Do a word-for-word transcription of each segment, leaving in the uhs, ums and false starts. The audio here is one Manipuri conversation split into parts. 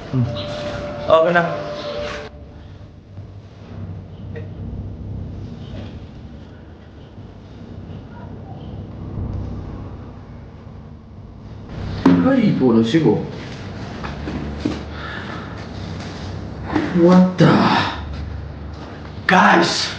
Okay na. ꯀꯔꯤ ꯄꯣꯠꯅꯣ ꯁꯤꯕꯣ? What the? Guys!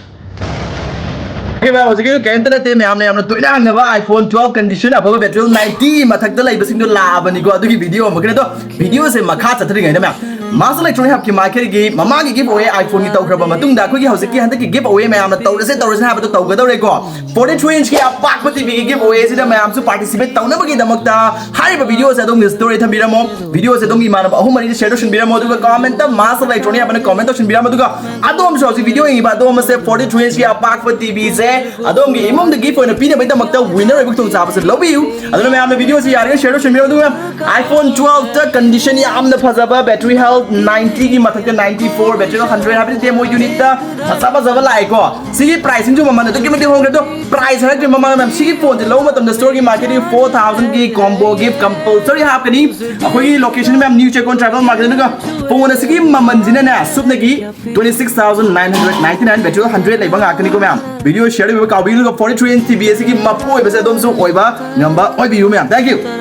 Okay, ma'am, ꯍꯧꯖꯤꯛꯀꯤꯗꯣ ꯀꯔꯤꯝꯇ ꯅꯠꯇꯦ, ꯃꯌꯥꯝꯅ ꯌꯥꯝꯅ ꯇꯣꯏꯅ ꯍꯪꯅꯕ iPhone twelve condition ꯑꯐꯕ battery ninety ꯃꯊꯛꯇ ꯂꯩꯕꯁꯤꯡꯗꯣ ꯂꯥꯛꯑꯕꯅꯤꯀꯣ꯫ ꯑꯗꯨꯒꯤ video ꯑꯃꯈꯛꯅꯦ꯫ ꯑꯗꯣ video ꯁꯦ ꯃꯈꯥ ꯆꯠꯊꯔꯤꯉꯩꯗ, ꯃꯌꯥꯝ, Master Electronic Hub ꯀꯤ ꯃꯥꯏꯀꯩꯗꯒꯤ ꯃꯃꯥꯡꯒꯤ give away iPhone ꯒꯤ ꯇꯧꯈ꯭ꯔꯕ ꯃꯇꯨꯡꯗ ꯑꯩꯈꯣꯏꯒꯤ ꯍꯧꯖꯤꯛꯀꯤ ꯍꯟꯗꯛꯀꯤ give away ꯃꯌꯥꯝꯅ ꯇꯧꯔꯁꯦ ꯇꯧꯔꯁꯦ ꯍꯥꯏꯕꯗꯣ ꯇꯧꯒꯗꯧꯔꯦꯀꯣ꯫ Forty three inch ꯀꯤ ꯑꯄꯥꯛꯄ T V ꯒꯤ give away ꯁꯤꯗ ꯃꯌꯥꯝꯁꯨ participate ꯇꯧꯅꯕꯒꯤꯗꯃꯛꯇ ꯍꯥꯏꯔꯤꯕ video ꯁꯦ ꯑꯗꯣꯝꯒꯤ story ꯊꯝꯕꯤꯔꯝꯃꯣ꯫ Video ꯁꯦ ꯑꯗꯣꯝꯒꯤ ꯏꯃꯥꯟꯅꯕ ꯑꯍꯨꯝ ꯃꯔꯤꯗ share ꯇꯧꯁꯤꯟꯕꯤꯔꯝꯃꯣ, ꯑꯗꯨꯒ comment ꯇ Master Electronic ꯍꯥꯏꯅ comment ꯇꯧꯁꯤꯟꯕꯤꯔꯝꯃꯣ, ꯑꯗꯨꯒ ꯑꯗꯣꯝꯁꯨ ꯍꯧꯖꯤꯛ video ꯌꯦꯡꯉꯤꯕ ꯑꯗꯣꯝ ꯑꯁꯦ forty three inch ꯀꯤ ꯑꯄꯥꯛꯄ T V ꯁꯦ ꯑꯗꯣꯝꯒꯤ ꯏꯃꯨꯡꯗ gift ꯑꯣꯏꯅ ꯄꯤꯅꯕꯒꯤꯗꯃꯛꯇ winner ꯑꯣꯏꯕ ꯈꯨꯗꯣꯡꯆꯥꯕꯁꯦ ꯂꯧꯕꯤꯌꯨ꯫ ꯑꯗꯨꯅ ꯃꯌꯥꯝꯅ video ꯁꯦ ꯌꯥꯔꯤꯉꯩ share ꯇꯧꯁꯤꯟꯕꯤꯔꯝꯃꯣ꯫ ꯑꯗꯨꯒ iPhone twelve ꯇ condition ꯌꯥꯝꯅ ꯐꯖꯕ, battery health ninety ꯒꯤ ꯃꯊꯛꯇ ninety four, battery health hundred ꯍꯥꯏꯕꯗꯤ demo unit ꯇ ꯐꯖ ꯐꯖꯕ ꯂꯥꯛꯑꯦꯀꯣ꯫ ꯁꯤꯒꯤ pricing ꯁꯨ ꯃꯃꯜ ꯑꯗꯨꯛꯀꯤ ꯃꯇꯤꯛ ꯍꯣꯡꯈ꯭ꯔꯦ꯫ ꯑꯗꯣ price ꯍꯥꯏꯔꯛꯇ꯭ꯔꯤ ꯃꯃꯥꯡꯗ, ꯃꯌꯥꯝ, ꯁꯤꯒꯤ phone ꯁꯦ ꯂꯧꯕ ꯃꯇꯝꯗ store ꯒꯤ market ꯇꯒꯤ four thousand ꯒꯤ combo gift compulsory ꯍꯥꯞꯀꯅꯤ꯫ ꯑꯩꯈꯣꯏꯒꯤ location, ꯃꯌꯥꯝ, New Checkon Tribal Market꯫ ꯑꯗꯨꯒ phone ꯑꯁꯤꯒꯤ ꯃꯃꯜꯁꯤꯅꯅꯦ ꯁꯨꯞꯅꯒꯤ twenty six thousand nine hundred ninety nine, battery health hundred ꯂꯩꯕ ꯉꯥꯛꯇꯅꯤꯀꯣ, ꯃꯌꯥꯝ꯫ Video share ꯇꯧꯕꯤꯕ ꯀꯥꯎꯕꯤꯒꯅꯨ꯫ Forty three inch T V ꯑꯁꯤꯒꯤ ꯃꯄꯨ ꯑꯣꯏꯕꯁꯦ ꯑꯗꯣꯝꯁꯨ ꯑꯣꯏꯕ ꯉꯝꯕ ꯑꯣꯏꯕꯤꯌꯨ, ꯃꯌꯥꯝ꯫ Thank you꯫